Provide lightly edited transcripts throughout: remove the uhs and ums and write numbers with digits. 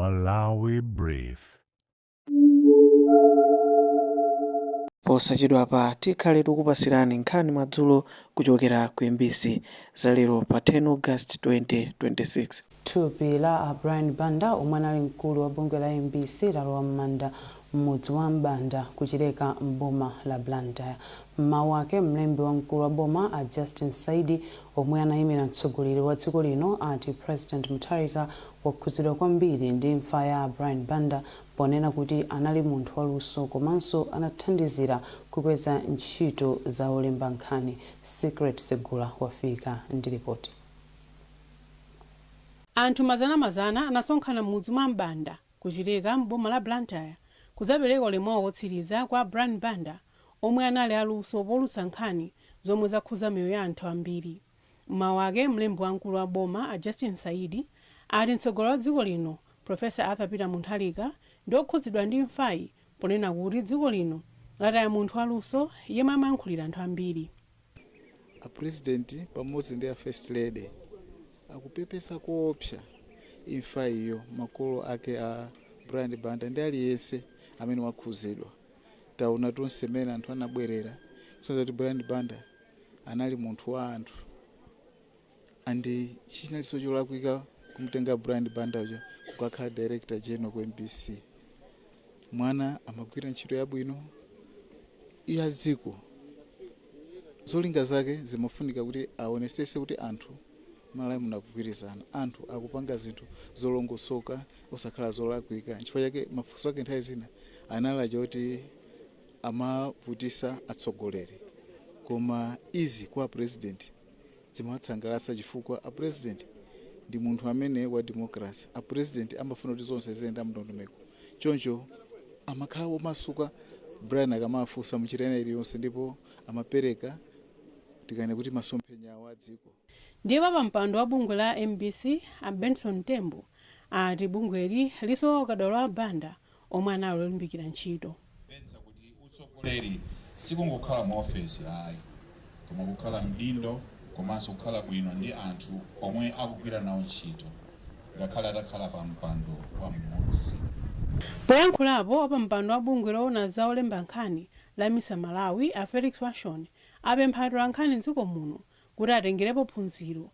Malawi Brief. Posachedwapa tikhale tikukupasirani nkhani madzulo kuchokera ku MBC za lero pa 10 August 2026. Thupi la a Brian Banda, omwe anali mkulu wa bungwe la MBC, lalowa m'manda m'mudzi wa Mbanda ku Chileka m'boma la Blantyre. M'mawu ake, mlembi wamkulu wa boma a Justin Saidi, omwe anayimira mtsogoleri wa dziko lino, ati President Mutharika wakhudzidwa kwambiri ndi imfa ya Brian Banda, ponena kuti anali munthu waluso komanso anathandizira kukweza ntchito za olemba nkhani. Secret Segula wafika ndi ripoti. Anthu mazanamazana anasonkhana m'mudzi mwa Mbanda ku Chileka m'boma la Blantyre kudzapereka ulemu wawo wotsiriza kwa Brian Banda, omwe anali aluso poulutsa nkhani zomwe zakhudza miyoyo ya anthu ambiri. M'mawu ake, mlembi wamkulu wa boma a Justin Saidi ati mtsogoleri wa dziko lino Professor Arthur Peter Mutharika ndi okhudzidwa ndi imfayi, ponena kuti dziko lino lataya munthu waluso yemwe amayankhulira anthu ambiri. A President pamodzi ndi a First Lady akupepesa koopsa imfa iyo, makolo ake a Brian Banda ndi aliyense amene wakhuzidwa. Taona tonse mmene anthu anabwerera, kusonyeza kuti Brian Banda anali munthu wa anthu, and chinalinso cholakwika kumutenga Brian Banda uja kukakhala Director General ku MBC. Mwana amagwira ntchito yabwino ya dziko. Zolinga zake zimafunika kuti aonesese kuti anthu Malawi munakugwirizana, anthu akupanga zinthu zolongosoka, osakhala zolakwika. Nchifukwa chake mafunso ake nthawi zina anali choti amavutisa atsogoleri, koma izi kwa President zimatsangalatsa, chifukwa a President ndi munthu amene wa democracy. A President amafuna kuti zonse ziyenda mndondomeko, choncho amakhala womasuka Brian akamafunsa munjira ina iliyonse, ndipo amapereka tikane kuti masomphenya awo a dziko. Ndiye wapampando wa bungwe la MBC a Benson Tembo ati bungweli lisowa ukadaulo wa Banda omwe anali olimbikira ntchito. Mvetsa kuti utsogoleri sikungokhala mu ofesi ayi, koma kukhala mdindo komanso kukhala bwino ndi anthu omwe akugwira nawo ntchito, ngakhale atakhala pa mpando wa mmodzi. Poyankhulapo, wapampando wa bungwe loona za olemba nkhani la MISA Malawi a Felix Washon apempha atolankhani mdziko muno kuti atengerepo phunziro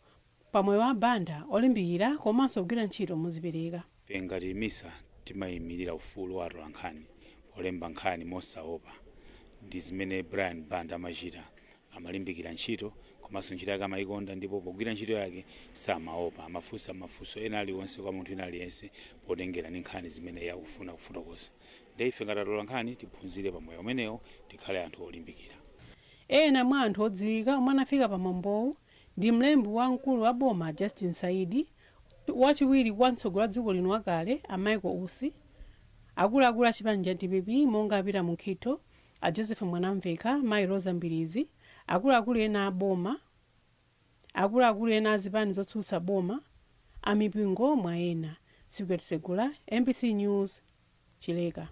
pamoyo wa Banda olimbikira komanso kugwira ntchito mozipereka. Ife ngati MISA timayimirira ufulu wa atolankhani polemba nkhani mosaopa, ndi zimene Brian Banda amachita. Amalimbikira ntchito komanso ntchito yake amayikonda, ndipo pogwira ntchito yake samaopa. Amafunsa mafunso ena aliwonse kwa munthu ena aliyense potengera ndi nkhani zimene iye akufuna kufotokoza. Ndiye ife ngati atolankhani tiphunzire pamoyo umenewo, tikhale anthu olimbikira. Ena mwa anthu odziwika omwe anafika pa mwambowu ndi mlembi wamkulu wa boma Justin Saidi, wachiwiri kwa mtsogoleri wa dziko lino wakale a Michael Usi, akuluakulu a chipani cha DPP monga a Peter Mukhito, a Joseph Mwanamvekha, mayi Rosa Mbirizi, akuluakulu ena a boma, akuluakulu ena a zipani zotsutsa boma, amipingo, mwa ena. Secret Segula, MBC News, Chileka.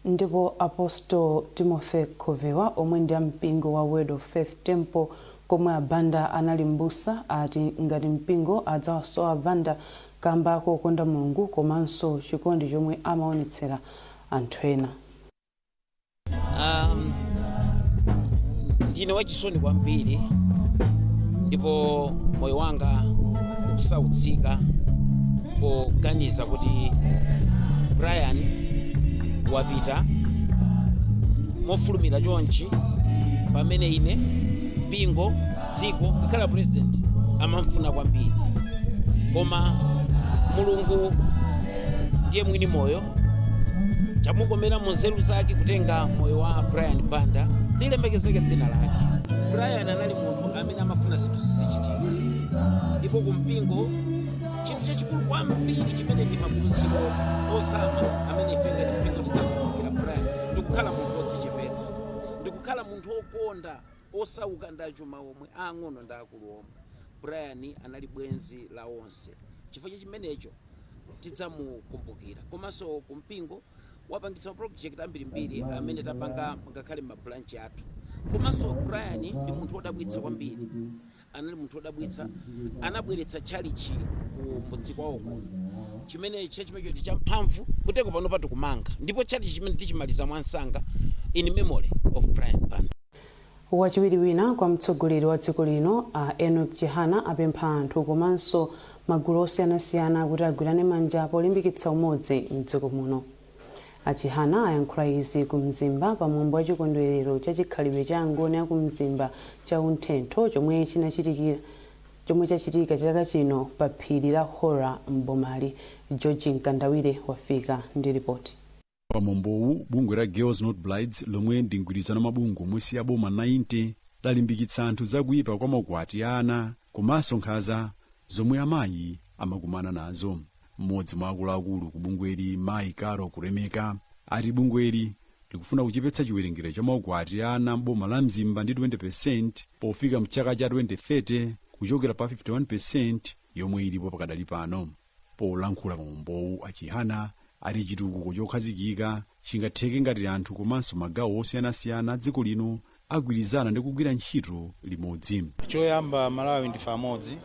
Ndipo Apostle Timothy Khoviwa, omwe ndi ampingo wa Word of Faith Temple komwe a Banda anali m'busa, ati ngati mpingo adzawasowa Banda kamba kokonda Mulungu komanso chikondi chomwe amaonetsera anthu ena. Ndine wachisoni kwambiri ndipo moyo wanga ukusautsika poganiza kuti Brian wapita mofulumira chonchi, pamene ine, mpingo, dziko, ngakhale President amamfuna kwambiri. Koma Mulungu ndiye mwini moyo, chamukomera mu nzeru zake kutenga moyo wa Brian Banda. Lilemekezeke dzina lake. Brian anali munthu amene amafuna zinthu zizichitika, ndipo kumpingo chinthu chachikulu kwambiri chimene ndi maphunziro ozama amene ife ngati mpingo tidzakumbukira Brian, ndikukhala munthu wodzichepetsa, ndikukhala munthu wokonda osauka ndi achuma omwe, ang'ono ndi akulu omwe. Brian anali bwenzi la onse. Chifukwa cha chimenecho tidzamukumbukira. Komanso kumpingo wapangitsa maproject ambirimbiri amene tapanga ngakhale mabranch athu. Komanso Brian ndi munthu wodabwitsa kwambiri. Anali munthu wodabwitsa. Anabweretsa tchalichi ku mudzi kwawo kuno, chimene chachimecho ndi champhamvu kuteko. Pano patikumanga ndipo tchalichi chimene tichimaliza mwansanga in memory of Brian Banda. Wachiwiri wina kwa mtsogoleri wa dziko lino a Enoch Chihana apempha anthu komanso magulu osiyanasiyana kuti agwirane manja polimbikitsa umodzi mdziko muno. A Chihana ayankhula izi ku Mzimba pamwambo wa chikondwerero cha chikhalidwe cha Angoni aku Mzimba cha Umthetho, chomwe chinachitikira chomwe chachitika chaka chino pa phiri la Hora m'bomali. George Mkandawire wafika ndi ripoti. Pamwambowu, bungwe la Girls Not Brides, lomwe ndi mgwirizano mabungwe omwe si aboma 90, lalimbikitsa anthu zakuyipa kwa maukwati a ana komanso nkhanza zomwe amayi amakumana nazo. Mmodzi mwa akuluakulu ku bungweli, mayi Caro Kulemeka, ati bungweli likufuna kuchepetsa chiwerengero cha maukwati a ana m'boma la Mzimba ndi 20% pofika mchaka cha 2030, kuchokera pa 51% yomwe ilipo pakadali pano. Polankhula pamwambowu, a Chihana ati chitukuko chokhazikika chingatheke ngati anthu komanso magawo osiyanasiyana a dziko lino agwirizana ndi kugwira ntchito limodzi. Choyamba, Malawi ndife amodzi.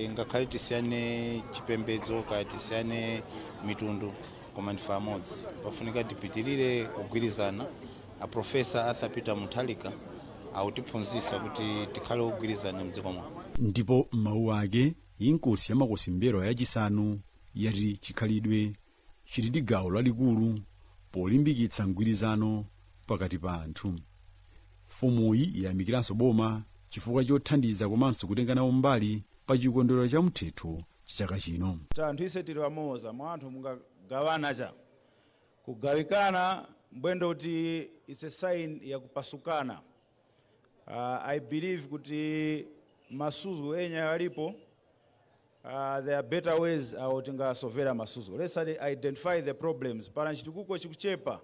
Ngakhale tisiyane chipembedzo kaya tisiyane mitundu, koma ndife amodzi. Pafunika tipitirire kugwirizana. A Professor Arthur Peter Mutharika akutiphunzitsa kuti tikhale ogwirizana mdziko muno. Ndipo m'mawu ake, inkosi ya Makosi M'mbelwa yachisanu yati chikhalidwe chili ndi gawo lalikulu polimbikitsa mgwirizano pakati pa anthu. Mfumuyi yayamikiranso boma chifukwa chothandiza komanso kutenga nawo mbali pa chikondwerero cha Mthetho chaka chino. Anthu ise tili pamodzi. Mwa anthu mungagawana cha kugawikana mbwendo kuti it's a sign yakupasukana. I believe kuti masuzo enya alipo, there are better ways awo tingasovera masuzo. Let's identify the problems. Pana chitukuko chikuchepa,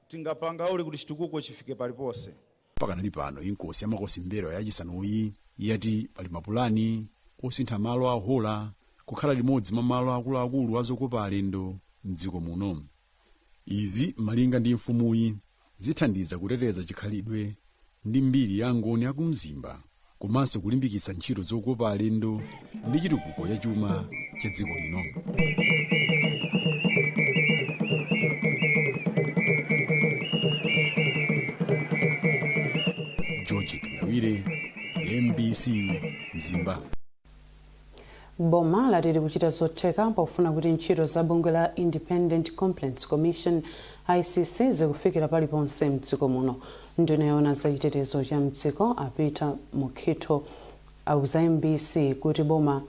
tingapanga uli kuti chitukuko chifike paliponse. Pakanali pano, inkosi ya Makosi M'mbelwa yachisanuyi yati pali mapulani osintha malo a Hora kukhala limodzi mwa malo akuluakulu azokopa alendo mdziko muno. Izi, malinga ndi mfumuyi, zithandiza kuteteza chikhalidwe ndi mbiri ya Angoni akumzimba komanso kulimbikitsa ntchito zokopa alendo ndi chitukuko cha chuma cha dziko lino. George Kandawire, MBC, Mzimba. Boma lati likuchita zotheka pofuna kuti ntchito za bungwe la Independent Complaints Commission, ICC, zikufikira paliponse mdziko muno. Nduna yoona zachitetezo cha mdziko a Peter Mukhito auza MBC kuti boma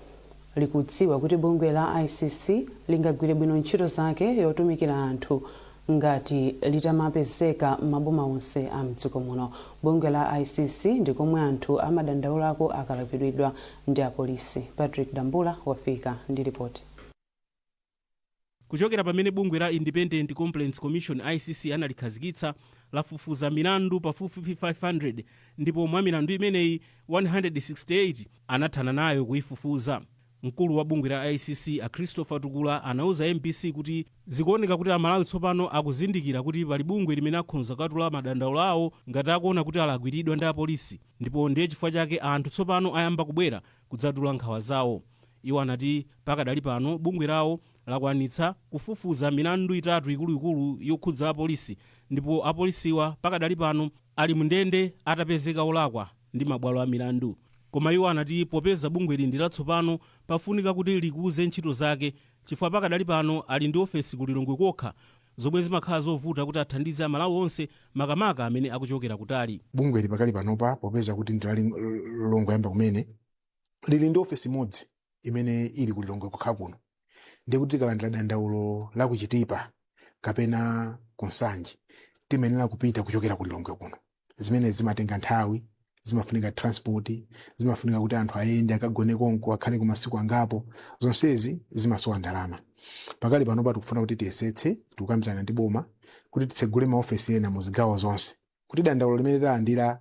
likudziwa kuti bungwe la ICC lingagwire bwino ntchito zake yotumikira anthu ngati litamapezeka m'maboma onse a mdziko muno. Bungwe la ICC ndi komwe anthu amadandaulako akalakwiridwa ndi apolisi. Patrick Dambula wafika ndi ripoti. Kuchokera pamene bungwe la Independent Complaints Commission, ICC, analikhazikitsa, lafufuza milandu pafupifupi 500, ndipo mwa milandu imeneyi 168 anathana nayo kuyifufuza. Mkulu wa bungwe la ICC a Christopher Tukula anauza MBC kuti zikuoneka kuti Amalawi tsopano akuzindikira kuti pali bungwe limene akhonza kukatula madandaulo awo ngati akuona kuti alakwiridwa ndi apolisi, ndipo ndiye chifukwa chake anthu tsopano ayamba kubwera kudzatula nkhawa zawo. Iwo anati pakadali pano bungwe lawo lakwanitsa kufufuza milandu itatu ikuluikulu yokhudza apolisi, ndipo apolisiwa pakadali pano ali mndende atapezeka olakwa ndi mabwalo a milandu. Koma iwo anati popeza bungweli ndi latsopano, pafunika kuti likuze ntchito zake, chifukwa pakadali pano ali ndi ofesi ku Lilongwe kokha, zomwe zimakhala zovuta kuti athandize Amalawi onse, makamaka amene akuchokera kutali. Bungweli pakali panopa, popeza kuti ndilongoyamba kumene, lili ndi ofesi imodzi imene ili ku Lilongwe kokha kuno. Ndikuti tikalandira dandaulo la kuchitipa kapena ku Nsanje, timayenera kupita kuchokera ku Lilongwe kuno, zimene zimatenga nthawi, zimafunika transport, zimafunika kuti anthu ayende, akagone konko, akhale ku masiku angapo. Zonsezi zimasowa ndalama. Pakali panopa tikufuna kuti tiyesetse, tikukambirana ndi boma kuti titsegule maofesi ena mu zigawo zonse, kuti dandaulo limene talandira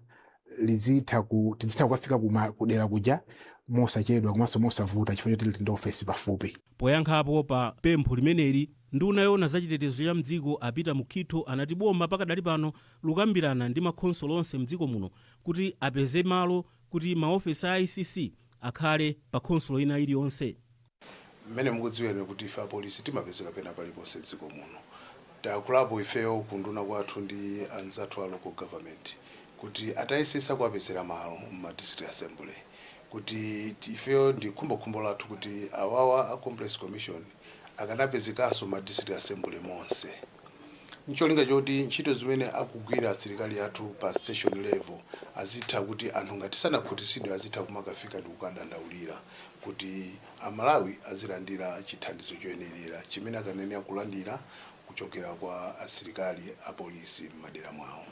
tizitha kukafika kudera kuja mosachedwa komanso mosavuta, chifukwa choti tili ndi ofesi pafupi. Poyankhapo pa pempho limeneli, nduna yoona zachitetezo cha mdziko a Peter Mukhito anati boma pakadali pano lukambirana ndi makhonsolo onse mdziko muno kuti apeze malo kuti Kuti maofesi a ICC akhale pa khonsolo ina iliyonse. Mmene mukudziwira kuti ife apolisi timapezeka pena paliponse dziko muno, takulapo ifeyo kunduna kwathu ndi anzathu a local government kuti atayesesa kuwapezera malo mma district assembly, kuti ifeyo ndi khumbokhumbo lathu kuti awawa a Complaints Commission akanapezekanso ma district assembly monse, ncholinga choti ntchito zimene akugwira asilikali athu pa station level azitha kuti anthu ngati sanakhutitsidwe azitha kumakafika ndi kukadandaulira, kuti Amalawi azilandira chithandizo choyenerera chimene akanenera kulandira kuchokera kwa asilikali apolisi m'madera mwawo.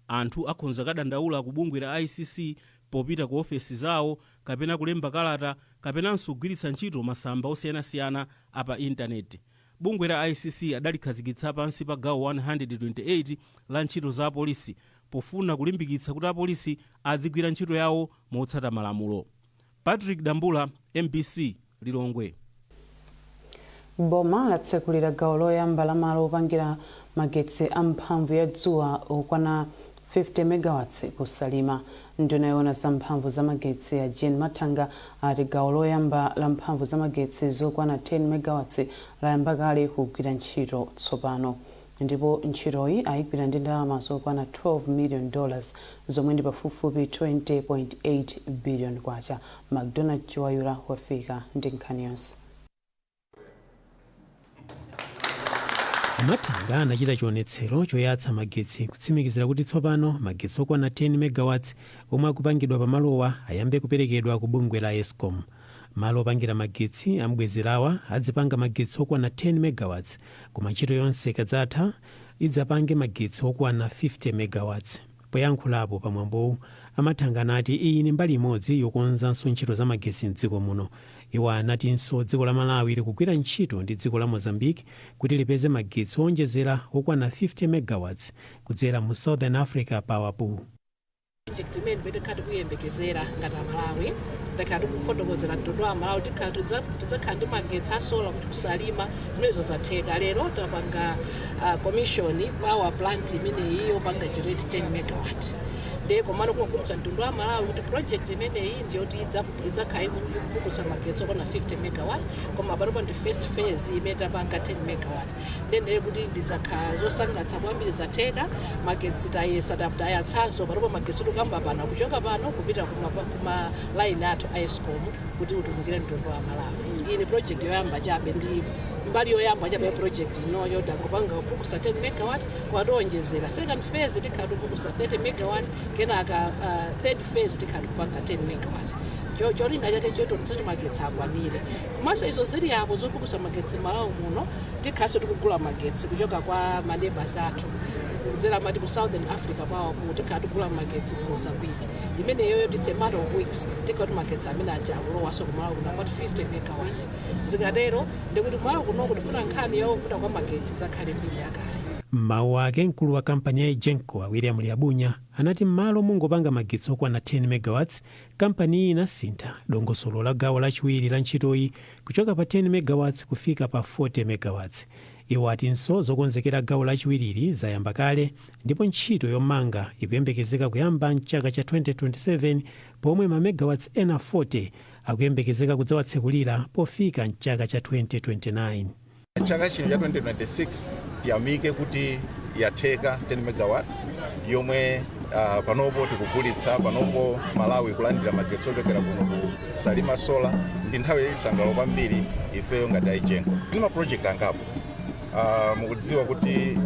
Anthu akhonza kadandaula ku bungwe la ICC popita ku ofesi zawo, kapena kulemba kalata, kapenanso kugwiritsa ntchito masamba osiyanasiyana apa intaneti. Bungwe la ICC adalikhazikitsa pansi pa gawo 128 la ntchito za apolisi pofuna kulimbikitsa kuti apolisi azigwira ntchito yawo motsata malamulo. Patrick Dambula, MBC, Lilongwe. Boma latsekulira gawo loyamba la malo opangira magetsi amphamvu ya dzuwa okwana 50 megawatts ku Salima. Nduna yoona za mphamvu za magetsi ya Jean Mathanga ati gawo loyamba la mphamvu za magetsi zokwana 10 megawatts layamba kale kugwira ntchito tsopano, ndipo ntchitoyi ayigwira ndi ndalama zokwana $12 million, zomwe ndi pafupifupi 20.8 billion kwacha. Macdonald Chiwayula wafika ndi nkhani yonse. Mathanga anachita chionetsero choyatsa magetsi kutsimikizira kuti tsopano magetsi okwana 10 megawatts omwe akupangidwa pamalowa ayambe kuperekedwa ku bungwe la ESCOM. Malo opangira magetsi ambwezerawa adzipanga magetsi okwana 10 megawatts, koma ntchito yonse ikadzatha idzapange magetsi okwana 50 megawatts. Poyankhulapo pamwambowu, aMathanga anati iyi ni mbali imodzi yokonzanso ntchito za magetsi mdziko muno. Iwo anatinso dziko la Malawi likugwira ntchito ndi dziko la Mozambique kuti lipeze magetsi owonjezera okwana 50 megawatts kudzera mu Southern Africa Power Pool. Project imene imene tikhala tikuyembekezera ngati Amalawi, takhala tikufotokozera mtundu wa Amalawi, tikhala tidzakhala ndi magetsi a solar kuti kuSalima, zimenezo zatheka. Lero tapanga commission power plant imeneyi yopanga generate 10 megawatt. Ndiye komano kumakumbutsa mtundu wa Malawi kuti project imeneyi ndiyoti idzakhala ikupukusa magetsi okwana 50 megawatt, koma panopa ndi first phase imene tapanga 10 megawatt. Ndiye kuti ndizakhala zosangalatsa kwambiri, zatheka. Magetsi tayesa, tayatsanso panopa magetsi tikamba pano kuchoka pano kupita kuma line athu a ESCOM kuti utumikire mtundu wa Malawi. Iyi ni project yoyamba chabe, ndi mbali yoyamba chabe ya project inoyo. Tangopanga kupukusa 10 megawatt, kwationjezera second phase tikhala tikupukusa 30 megawatt, kenaka third phase tikhala tikupanga 10 megawatt. Cholinga chake nchotionetsa kuti magetsi akwanire. Komanso izo zili apo zopukusa magetsi Malawi muno, tikhalanso tikugula magetsi kuchoka kwa maneighbors athu kudzera mati ku Southern Africa Power Pool. Tikhala tikugula magetsi ku Mozambique. Imeneyoyo it's a matter of weeks, tikhala kuti magetsi amene aja akulowaso kumalawi kuno, about 50 megawatt. Zikatero ndikuti kumalawi kunoko tifuna nkhani yovuta kwa magetsi zakhale mbiri yakale. M'mawu ake, mkulu wa kampani ya EGENCO William Liabunya anati m'malo mongopanga magetsi okwana 10 megawatts, kampani iyi inasintha dongosolo la gawo lachiwiri la ntchitoyi kuchoka pa 10 megawatts kufika pa 40 megawatts. Iwo atinso zokonzekera gawo lachiwiriri zayamba kale, ndipo ntchito yomanga ikuyembekezeka kuyamba mchaka cha 2027, pomwe ma megawatts ena 40 akuyembekezeka kudzawatsekulira pofika mchaka cha 2029. Chaka chino cha 2026 tiyamike kuti yatheka 10 megawatts yomwe panopo tikugulitsa. Panopo Malawi kulandira magetsi ochokera kuno ku Salima Solar. Ndi nthawi yachisangalalo kwambiri ifeyo ngati EGENCO. Ndi ma project angapo. Mukudziwa kuti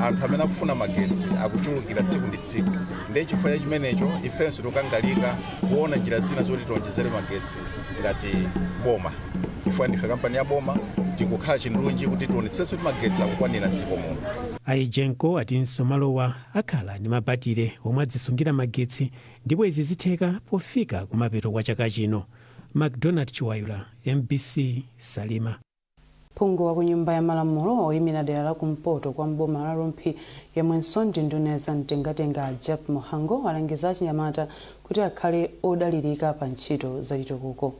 anthu amene akufuna magetsi akuchulukira tsiku ndi tsiku. Ndiye chifukwa cha chimenecho ifenso tikukangalika kuona njira zina zoti tionjezere magetsi ngati boma, chifukwa ndife kampani ya boma, tikukhala chindunji kuti tionetsetsa kuti magetsi akukwanira mdziko muno. EGENCO atinso malowa akhala ndi mabatire omwe adzisungira magetsi, ndipo izi zitheka pofika kumapeto kwa chaka chino. Macdonald Chiwayula, MBC, Salima. Phungu wa ku Nyumba ya Malamulo oyimira dera la kumpoto kwa mboma la Rumphi, yemwenso ndi nduna ya zamtengatenga, Jack Mhango, alangiza achinyamata kuti akhale odalirika pa ntchito zachitukuko.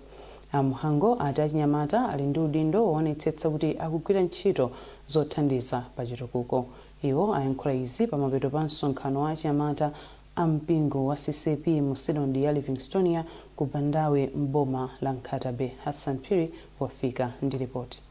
Amhango ati achinyamata ali ndi udindo woonetsetsa kuti akugwira ntchito zothandiza pa chitukuko. Iwo ayankhula izi pamapeto pa msonkhano wa achinyamata. A mpingo wa CCAP mu Sinodi ya Livingstonia ku Bandawe m'boma la Nkhata Bay. Hassan Phiri wafika ndi ripoti.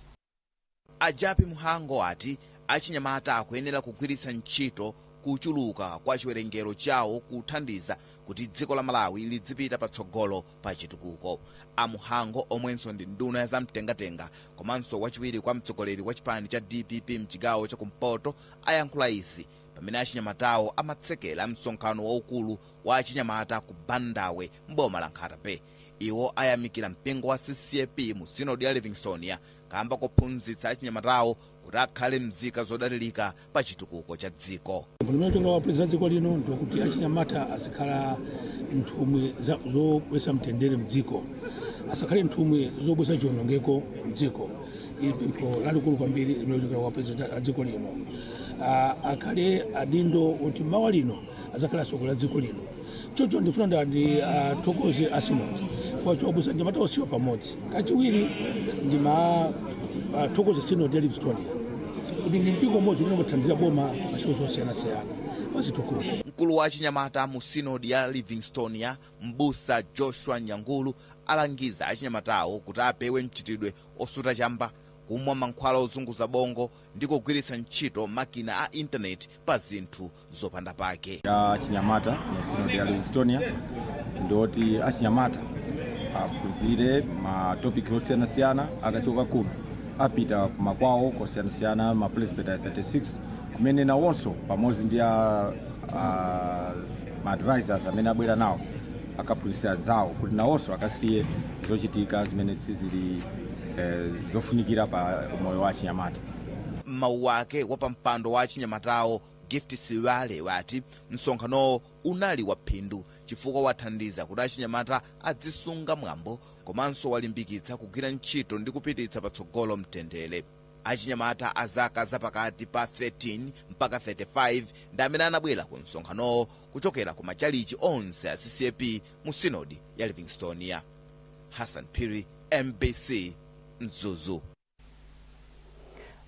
A Jappie Mhango ati achinyamata akuyenera kugwiritsa ntchito kuchuluka kwa chiwerengero chawo kuthandiza kuti dziko la Malawi lidzipita patsogolo pa chitukuko. A Mhango, omwenso ndi nduna ya zamtengatenga komanso wachiwiri kwa mtsogoleri wa chipani cha DPP mchigawo chakumpoto, ayankhula izi pamene achinyamatawo amatsekera msonkhano waukulu wa achinyamata ku Bandawe mboma la Nkhata Bay. Iwo ayamikira mpingo wa CCAP mu Sinodi ya Livingstonia kamba kophunzitsa achinyamatawo kuti akhale mzika zodalirika pa chitukuko cha dziko. Limene cholinga wa president dziko lino ndikuti achinyamata azikhala nthumwi zobweretsa mtendere mdziko, asakhale nthumwi zobweretsa chiwonongeko mdziko. Ili pempho lalikulu kwambiri limene lochokera kwa president a dziko lino. Akhale adindo oti mawa lino azakhala atsogoleri a dziko lino. Choncho ndifuna ndithokoze a sinodi chifukwa chobweretsa anyamata onsewa pamodzi. Kachiwiri, ndimathokoze Sinodi ya Livingstonia kuti ndi mpingo umodzi umene umathandizira boma pa ntchito zosiyanasiyana pazitukuko. Mkulu wa achinyamata mu Sinodi ya Livingstonia, Mbusa Joshua Nyangulu, alangiza achinyamatawo kuti apewe mchitidwe osuta chamba, kumwa mankhwala ozunguza bongo ndi kugwiritsa ntchito makina a intaneti pa zinthu zopanda pake. Achinyamata mu Sinodi ya Livingstonia ndioti achinyamata aphunzire ma topic osiyanasiyana. Akachoka kuno apita kumakwawo kosiyanasiyana, ma presbytery 36, kumene nawonso pamodzi ndi ma advisors amene abwera nawo akaphunzitsa anzawo kuti nawonso akasiye zochitika zimene sizili zofunikira pa moyo wa achinyamata. Mawu ake, wapampando wa achinyamatawo Gift Siwale wati msonkhanowo unali wa phindu chifukwa wathandiza kuti achinyamata adzisunga mwambo komanso walimbikitsa kugwira ntchito ndi kupititsa patsogolo mtendere. Achinyamata a zaka zapakati pa 13 mpaka 35 ndi amene anabwera ku msonkhanowo kuchokera ku machalichi onse a CCAP mu Sinodi ya Livingstonia. Hassan Phiri, MBC, Mzuzu.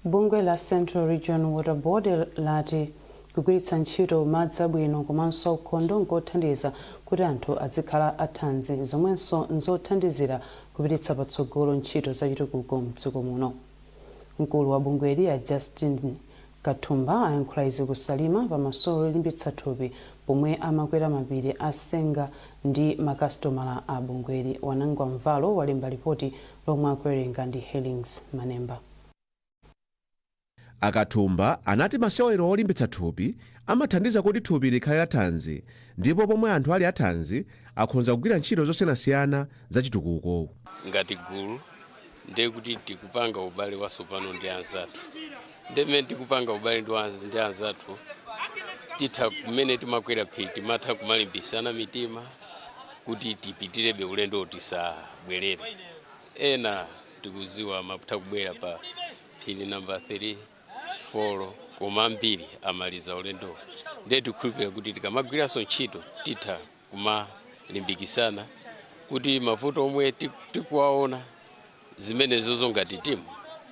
Bungwe la Central Region Water Board lati kugwiritsa ntchito madzi abwino komanso aukhondo nkothandiza kuti anthu azikhala athanzi, zomwenso nzothandizira kupititsa patsogolo ntchito zachitukuko mdziko muno. Mkulu wa bungweli a Justin Kathumba ayankhula izi ku Salima pamasewero olimbitsa thupi pomwe amakwera mapiri a Senga ndi makasitomala a bungweli. Wanangwa Mvalo walemba ripoti lomwe akuwerenga ndi Helings Manemba. Akathumba anati masewero olimbitsa thupi amathandiza kuti thupi likhale lathanzi, ndipo pomwe anthu ali athanzi akhonza kugwira ntchito zosiyanasiyana zachitukuko. Ngati gulu ndiye kuti tikupanga ubale watsopano ndi anzathu, ndi mmene tikupanga ubale ndi anzathu titha kumene timakwera phiri timatha kumalimbisana mitima kuti tipitirebe ulendo, tisabwerere. Ena tikuziwa amatha kubwera pa phiri namba 3, 4, koma ambiri amaliza ulendo. Ndiye tikukhulupirira kuti tikamagwiranso ntchito titha kumalimbikisana kuti mavuto omwe tikuwaona zimenezozo ngati timu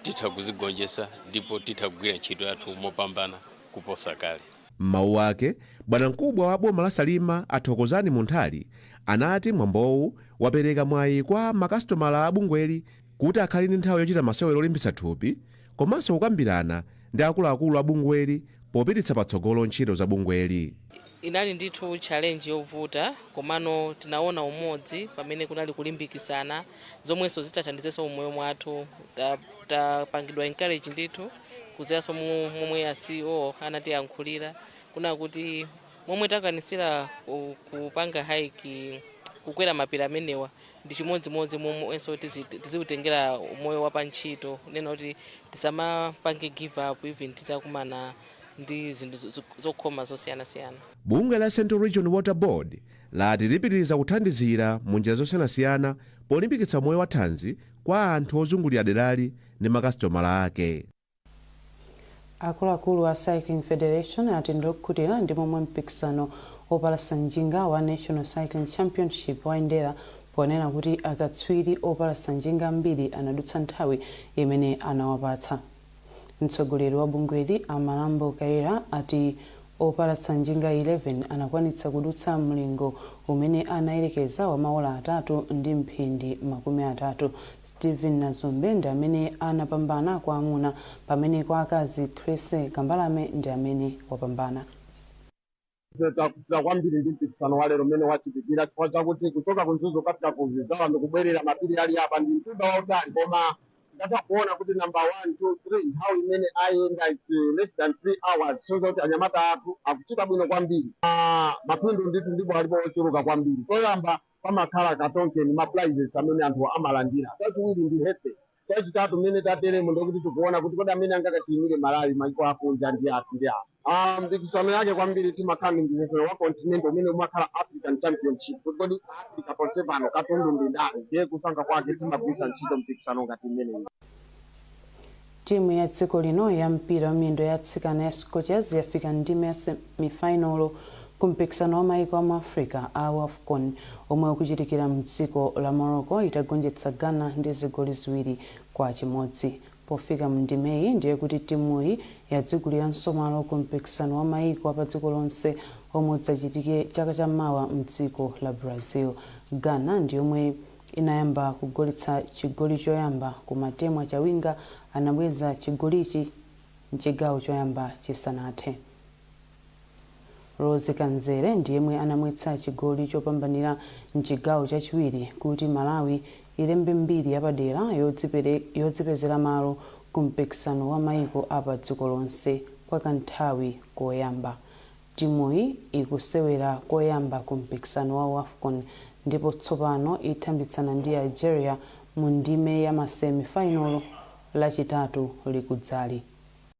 titha kuzigonjetsa, ndipo titha kugwira ntchito yathu mopambana kuposa kale. M'mawu ake, bwanamkubwa wa boma la Salima Athokozani Munthali anati mwambowu wapereka mwayi kwa makasitomala a bungweli kuti akhale ndi nthawi yochita masewero olimbitsa thupi komanso kukambirana ndi akuluakulu a bungweli popititsa patsogolo ntchito za bungweli. Inali ndithu challenge yovuta, komano tinaona umodzi pamene kunali kulimbikisana, zomwenso zitathandizenso umoyo mwathu. Tapangidwa encourage ndithu kuziranso momwe a CEO anatiyankhulira kuna kuti momwe takwanisira kupanga hike, kukwera mapiri amenewa, ndi chimodzimodzi momwenso tizikutengera umoyo wa pantchito, nena kuti tisamapange give up even titakumana ndi zinthu zokhoma zosiyanasiyana. Bungwe la Central Region Water Board lati lipitiriza kuthandizira mu njira zosiyanasiyana polimbikitsa moyo wa thanzi kwa anthu ozungulira derali ndi makasitomala ake. Akuluakulu a Cycling Federation ati ndiokhutira ndi momwe mpikisano opalasa njinga wa National Cycling Championship wayendera, ponena kuti akatswiri opalasa njinga ambiri anadutsa nthawi imene anawapatsa. Mtsogoleri wa bungweli a Malambo Kaira ati Opalasa njinga 11 anakwanitsa kudutsa mlingo umene anayerekeza wa maola 3 ndi mphindi 30. Stephen Nazombe ndi amene anapambana kwa amuna, pamene kwa akazi Chris Kambalame ndi amene wapambana. Takutsira kwambiri ndi mpikisano wa lero mmene wachitikira, chifukwa chakuti kuchoka ku Mzuzu kukafika ku Vizawa ndikubwerera, mapiri ali apa, ndi mtunda wautali, koma ndatha kuona kuti number 1, 2, 3 nthawi imene ayenda is less than 3 hours, so kuti anyamata athu akuchita bwino kwambiri. Mapindu ndithu ndipo alipo ochuluka kwambiri. Choyamba pamakhala ka token, ma prizes amene anthu amalandira. Chachiwiri ndi health. Chachitatu, mmene tateremo, ndikuti tikuona kuti kodi amene angakatiyimire Malawi maiko akunja ndi athu ndi athu. Mpikisano yake kwambiri timakhala ndi mpikisano wa continent umene umakhala African Championship, kuti kodi Africa ponse pano katundu ndi ndani? Ndiye kusankha kwake timagwiritsa ntchito mpikisano ngati imeneyi. Timu ya dziko lino ya mpira wa miyendo ya atsikana ya Scorchers yafika ndime ya semifinal ku mpikisano wa maiko amu Africa a WAFCON omwe ukuchitikira mdziko la Morocco, itagonjetsa Ghana ndi zigoli 2-1. Pofika mndimeyi, ndiye kuti timuyi yadziguliranso malo ku mpikisano wa maiko apa dziko lonse omwe udzachitike chaka chammawa mdziko la Brazil. Ghana ndi yomwe inayamba kugoletsa chigoli choyamba, koma Temwa Chawinga anabweza chigolichi mchigawo choyamba chisanathe. Rose Kanzere ndi yemwe anamwetsa chigoli chopambanira mchigawo chachiwiri kuti Malawi ilembe mbiri yapadera yodzipezera malo ku mpikisano wa maiko apa dziko lonse kwa kanthawi koyamba. Timuyi ikusewera koyamba ku mpikisano wa WAFCON ndipo tsopano ithambitsana ndi Algeria mu ndime ya ma semifinal Lachitatu likudzali.